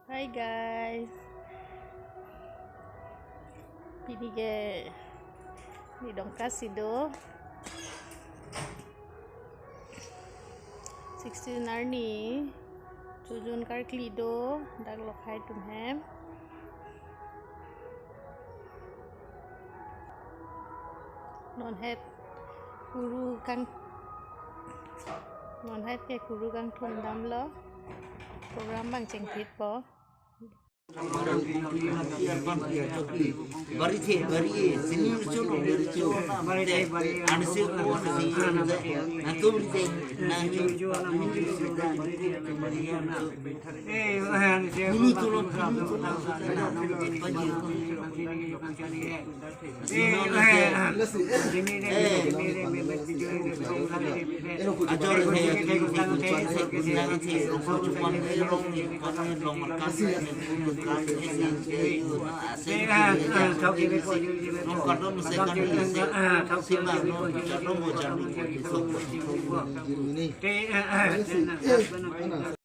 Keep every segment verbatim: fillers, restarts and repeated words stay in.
Hi guys. Pini ke ni Dongka si do. Sixteen arni. Chojun karkli do. Dak lokhai atum hem. Non het kuru kang non het ke kuru kangthum damlo. Program abang chengphitpo. Bari the, bari, sini lucu, lucu. Ansi ko, ansi, na tu beri the, na tu. Bulu tulung, bulu tulung.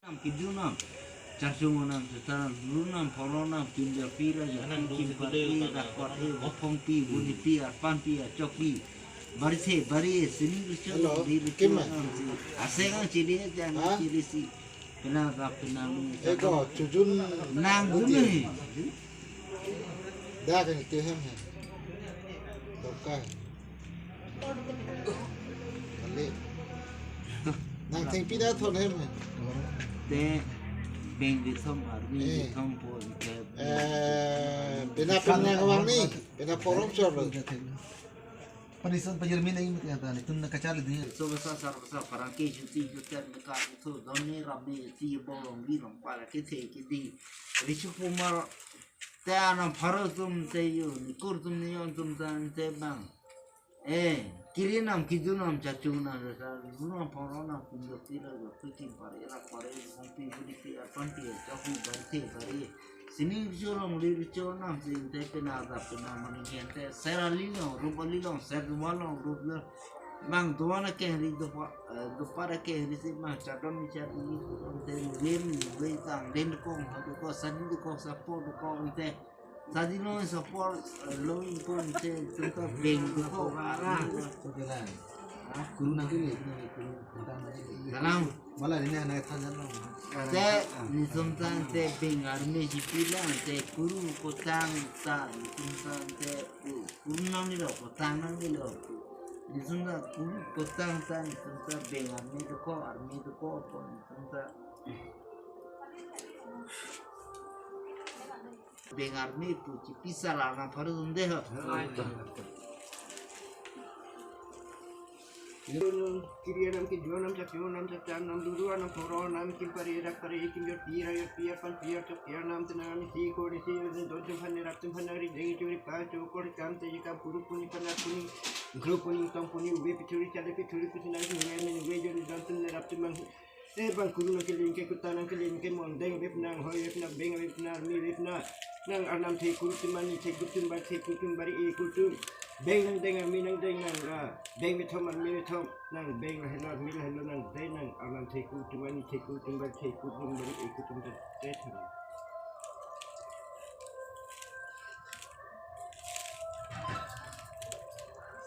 Nam kejun nam, charchung nam, setan, lun nam, phoro nam, kimjor pi, rajo pi, kimpat pi, rakpat pi, bophong pi, buni pi, arpan pi, achok pi, bari se, bari, sini lucu, Hello, di lucu, Kim, eh? Nam si, aseng ang chili, jang Hah? Chili si, kena rap, kena lu, Eko, chojun, nang Budi. Dun ni. Dak ni tu hem hem. Dokai. Balik. Nang thengpi da thon hem hem. Te beng di thom army di Eh. Thom po ke. Eh, pina pina kawang ni, pina forum chor lo. Panison pajirmi nai mati ata ni tun na kachal di. So basa sar basa parang ke juti juter meka itu doni rabi ti bolong bilong para ke the ke di. Richu Kumar te anam pharo atum te yo, nikur atum niyon atum tan te bang. Eh, kiri nam, kejun nam, charchung nam, sa, lunam, phoro nam, kumjok tira, jok, pi, kim pare, rak pare, bophong pi, buni pi, arpan pi, chok pi, bari the, bari. Sini chorong, lir chorong nam, sing te, pena da, pena mani gente, ser alilong, rup alilong, ser dualong, rup le, bang duan akehri, dupa, eh, dupa akehri si, bang chadon ni chadon ni, te, lir ni, lir tang, den kong, ha, duko, sadi duko, sapo duko, te. Sadi lo support, eh, lo ingkon te, te to beng ko. Oke lah. Kuru nang kiri, kuru nang kiri. Dalam. Malah ini anak tanya lo. Te, ni sumtang te beng army si pila, te kuru kotang ta, ni sumtang te, ku-, kuru nang ni lo, kotang nang ni lo. Ni sumtang kuru kotang ta, ni sumtang beng army to ko, army to ko, ko, ni sumtang. Beng army pu chipisa la na pharo dunde ho. Kiri anam, kejun nam, charchung nam, charchang nam, luru anam, phoro nam, kim pare, rak pare, kimjor pi, rajor pi, arpan pi, archok pi, anam tenang, si ko, si don tum phan, rap tum phan, ri deng churi pa, chokor kam te kam, puru puni, pana puni, gru puni, tong puni, ube pi churi, chale pi churi, pusi nang, ube ni, ube jon, don tum, rap tum mang. Eh, bang kuru nang keling ke, kuta nang keling ke, mon deng bep nang, hoi bep nang, beng bep nang, army bep nang. Nang arnam the kuru tum mani, the kuru tum bar, the kuru tum bar, e kuru tum. Beng nang deng, army nang deng nang, ah, beng bethom, army bethom. Nang beng la helo, army la helo, nang deng nang arnam the kuru tum mani, the kuru tum bar, the kuru tum bar, e kuru tum bar, the thang.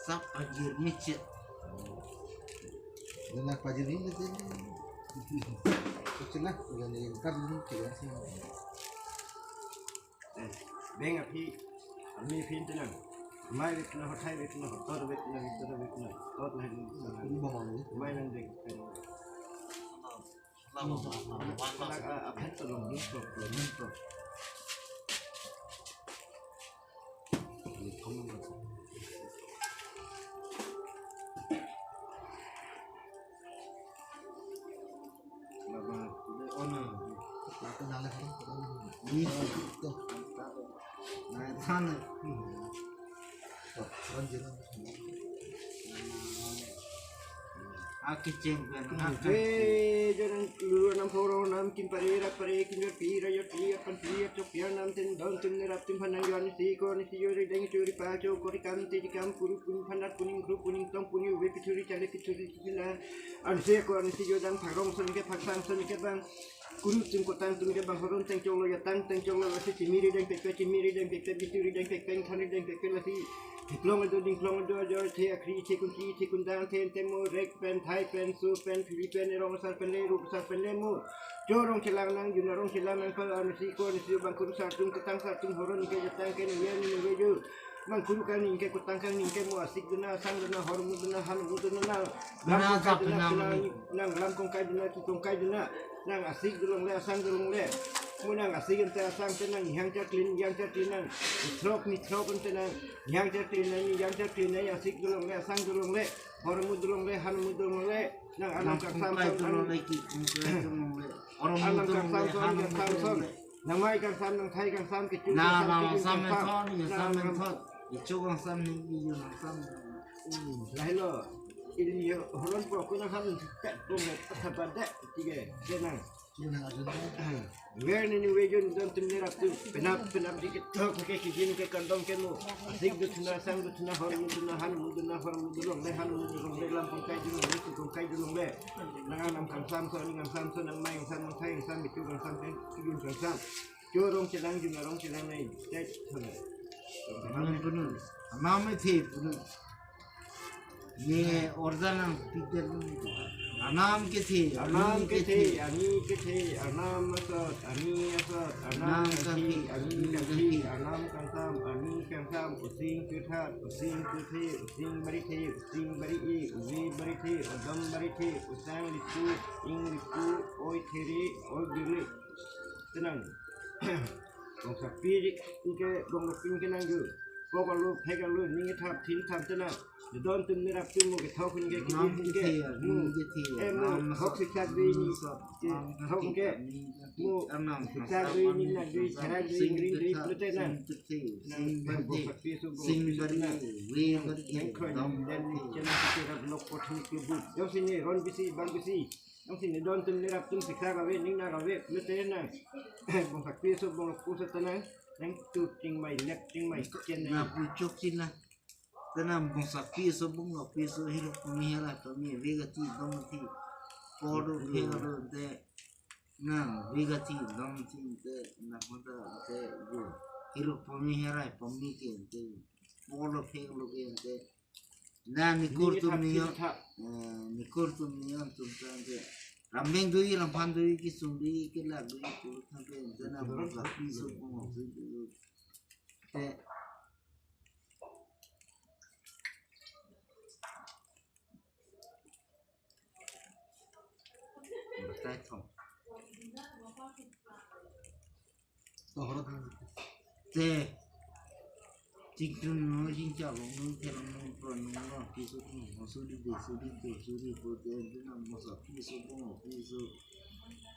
Sap pajirmi chet. Dana pajirmi chet. Chet lah, udah ni, kar ni, chet lah sih. Eh, beng aphi, army phin tenang. Mai bep nang, hothai bep nang, hotor bep nang, hotor bep nang. Tot lah ni. Ini bawang ni. Mai nang beng. Lama, lama, lama. Anak, ah, abang tolong ni, tolong ni, tolong. Akicheng kan. Eh, jangan luru anam phoro nam kim pare rak pare kim jor pi ra jor pi. Pan pili achok piar nam ten don tum nerap tum phan nang yo ansi ko ansi yo ri deng churi pa cho kori kam te kam puru pun phanat puning kru puning tong puning we pichuri chale pichuri chila ansi ko ansi yo dang pharong son ke phaksang son ke bang kuru tum kotang tum ke bang horon teng chok lo ya tang teng chok lo lasi chimiri deng pek pek chimiri deng pek pek bichuri deng pek pek thani deng pek pek lasi hiplong ado dingplong ado ajo the akhri the kunti the kundang the temo rek pen thai pen su pen phili pen erong sar pen le rup sar pen le mu Chorong chelang nang juna rong chelang nang pal ansi ko ansi bang kuru sartum ketang sartum horon ke jatang ke nang yen nang wejo. Bang kuru kang ning ke kutang kang ning ke mu asik duna sang duna hor mu duna han mu duna nang. Duna Lam kong kai jap duna duna nang pila nang. Nang lam kong kai duna ki kong kai duna. Nang asik dulong le asang dulong le. Mu nang asik ente asang te nang yang cha klin yang cha klin nang. Throk ni throk ente nang yang cha klin nang ni yang cha klin nang asik dulong le asang dulong le. Hor mu dulong le han mu dulong le. Nang anam Nang kangsam kongkai son, dulong an- le ki kongkai dulong le. Orom anam dulong kangsam le, son, han kangsam dulong son. Le. Nang mai kangsam, nang thai kangsam, kechu Na kangsam, nang keju sam kangsam. Thon, ni Nang sam anam thon. Ichu kangsam ni iyu kangsam. Hmm, lahelo. Ini yo horon po kuna han tet pung tet sabadak tiga. Kenang. Wer nini wejun don tum nerap tu penap penap dikit tok ke kijin ke kandong ke mu asik du thuna sang du thuna hor mu thuna han mu thuna hor mu dulong le han mu dulong le lam kong kai dulong le tu kong kai dulong le nang anam kangsam so ning kangsam so nang mai kangsam nang thai kangsam bitu kangsam pen kijun kangsam chorong chelang juna rong chelang nai tet thona Anam punun. Anam me the punun. Ye ordanan piter punun. Anam kethe, Anam kethe, ani kethe, anam asot, ani asot, anam Anam kangki, kangki, ani ani kangki, kangki. Anam kangsam, ani kangsam, using kethat, using kethe, using barithe, using bari-i, uwi barithe, odom barithe, usang lipu, ing lipu, oi there, oi giri. Tenang. Bongsa piri ke bongsa pin ke nang ju. Pok alu, phek alu, ning thap, thin thap tenang. Don tum nerap tum mo ke thok ke Anam kidin ke. Kethe, Mu. Ani kethe, Eh, mu. Anam Thok asot, siksak dui ni. Anam asot, Ke Anam thok kangki, ke. Ani kangki, Mu. Anam Siksak kangsam, dui ni Ani nak dui, kangsam, cherak dui, using green dui, kethat, pute nang. Using kethe, Nang using bang bangkhe, bongsa pi so bongsa sing pi so bari, tenang. we Nang bari nang ke, kroy dam nang dan ni bari. Chena kita rap lok pot ni klubut. Jong sini ron bisi bang bisi. Jong sini don tum nerap tum siksa kave ning na kave pute nang. Bongsa pi so bongsa pu so tenang. Nang tu ting mai lep ting mai chen Na nang. Puchok sina. Tenang bongsa pi so bongsa pi so hiro pumi hera to mi vega ti dong ti. Podo Iya. Hero de. Na vega ti dong ti de na hoda de yo. Hiro pumi hera pumi ke de. Podo hero ke de. Na nikur tum niyo. Niyo thap. Eh, nikur tum niyo tum ta de. Rambeng dui, ramphan dui, kisung dui, kelak dui, kuluk thang de. Tenang bongsa pi so bongsa pi so. Te. Batai thong. Tohorot. Te. Chingtun no jingcha long no therong no pron no no piso no suri de suri de suri po de de na mosa piso po piso.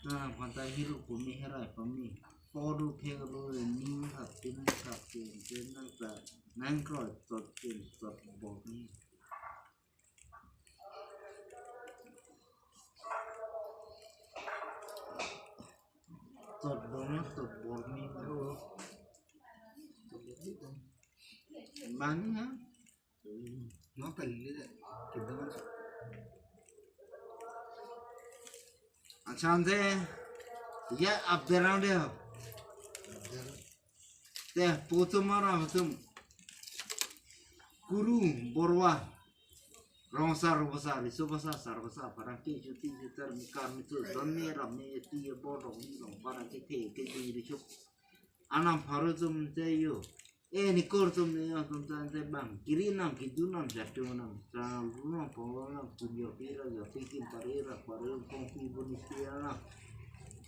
Na phanta hiro pumi herai pami. Podo phek ro ni hap tin hap tin tin na ta nang kroi tot tin tot bo ni. Tot bor na, tot bor ni na. Mani na. Nang tali le, kita man. Achan de, ya abderang de. Te, putum mara putum. Kuru, borwa. Rong sar, rong sar, riso basa, sar basa, parang ke juti jutar, mikar mitu, don ni ram ni eti ye bo rong ni rong, parang ke the, ke di risuk. Anam pharo tum te yo. Eh, nikur tum ni yo tum ta te bang. Kiri nam, kidu nam, jatu nam, sa lu nam, polo nam, kun yo pira yo, tikin parira, paru kong pi buni pira nam.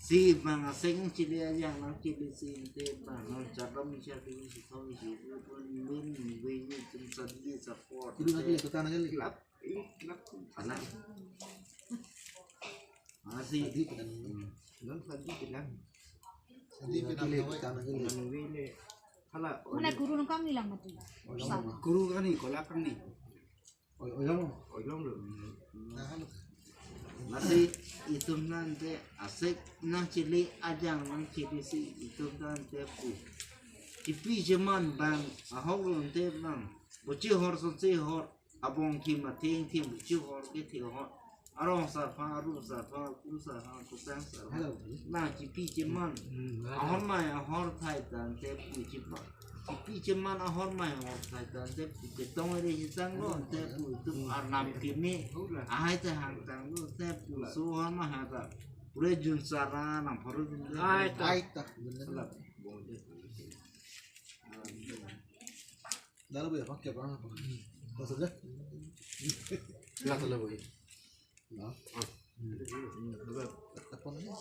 Si bang aseng chili ajang nam chili si te bang nam chadam chadam si thong si pun min win tum sadi support. Kiri lagi, kita lagi. Kelap. Ini kelap. Anak. Masih. Sadi pedan. Hmm. Non sadi pedan. Sadi pedan. Kiri lagi, kita lagi. Pedan win le. Hala. Mana guru nang kami lang mati. Sa. Guru kan ni, kolak kan ni. Oi, oi, long. Oi, long lo. Nah, halo. Lasi itum nangte asek nangchele ajang nangchele si itum nangte pu. Chipi cheman bang ahok lo ante bang. Boche hor sonse hor abong thim atheng thim boche hor kethe hor. Arong sarphan, aru sarphan, kuru sarphan, kosang sarphan. Hello. Nang chipi cheman. Hmm, ahor mai ahor thai tangte pu chipa. Chipi cheman ahor mai ahor thai tangte pu chetong ere chetang lo ante pu itum arnam keme. Ahai te hang tang lo ante pu so hor mai ha ta. Pura jun sara nang pharu jun. Ai ta. Ai ta. Dalo boy, pakai apa? Apa saja? Lah, dalo boy. Lah. Apa lagi?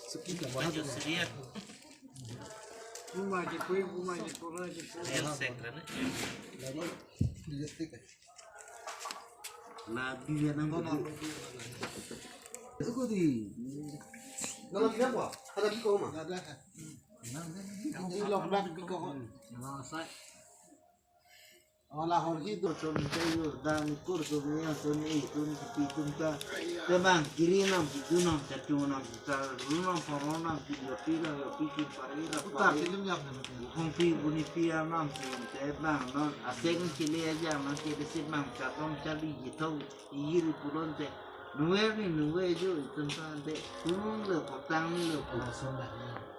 Sepi kan? Baju serius. Rumah di kui, rumah di pura di pura. Real secret, eh? Lalu, dia stick, eh? Labi ya nang. Itu kok di. Dalam dia apa? Ada di koma. Ada. Ini lockdown di koma. Ola hor hi do chom te yo dan kur so ni ya so ni tun pi tun ta. Te bang kiri nam pi tun nam chatu nam ta ru nam poro nam pi yo pi la yo pi ki pari ra uta pari. Film ya. Hong pi buni pi ya nam si te bang non aseng chili aja nam chili si bang chatom chali jitho iri puron te. Nuwe ni nuwe jo itum ta te kurung le kotang ni le ko.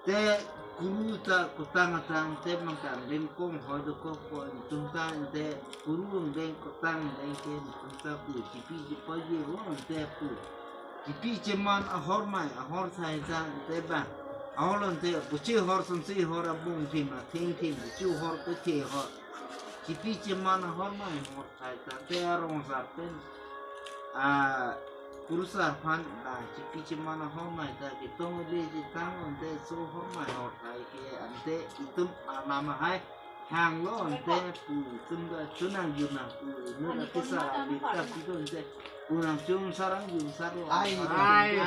Te kuru ta kotang atang te mangkang den kong hoi do kok ko itum ta te kuru den kotang den ke itum ta pu chipi chipa je ro te pu. Chipi cheman ahor mai ahor thai ta te ba. Ahor lon te boche hor sonse hor abong thim atheng thim boche hor kethe hor. Chipi cheman ahor mai hor thai ta te arong sar pen. A, kuru sarphan, a, chipi cheman ahor mai ta ketong le chetang ante so hor mai hor thai ke ante itum arnam ahai hang lo ante pu itum ta chunang junang pu nu la kisa bita pi do ante pu nang chun sarang jun sar lo. Ai, ai.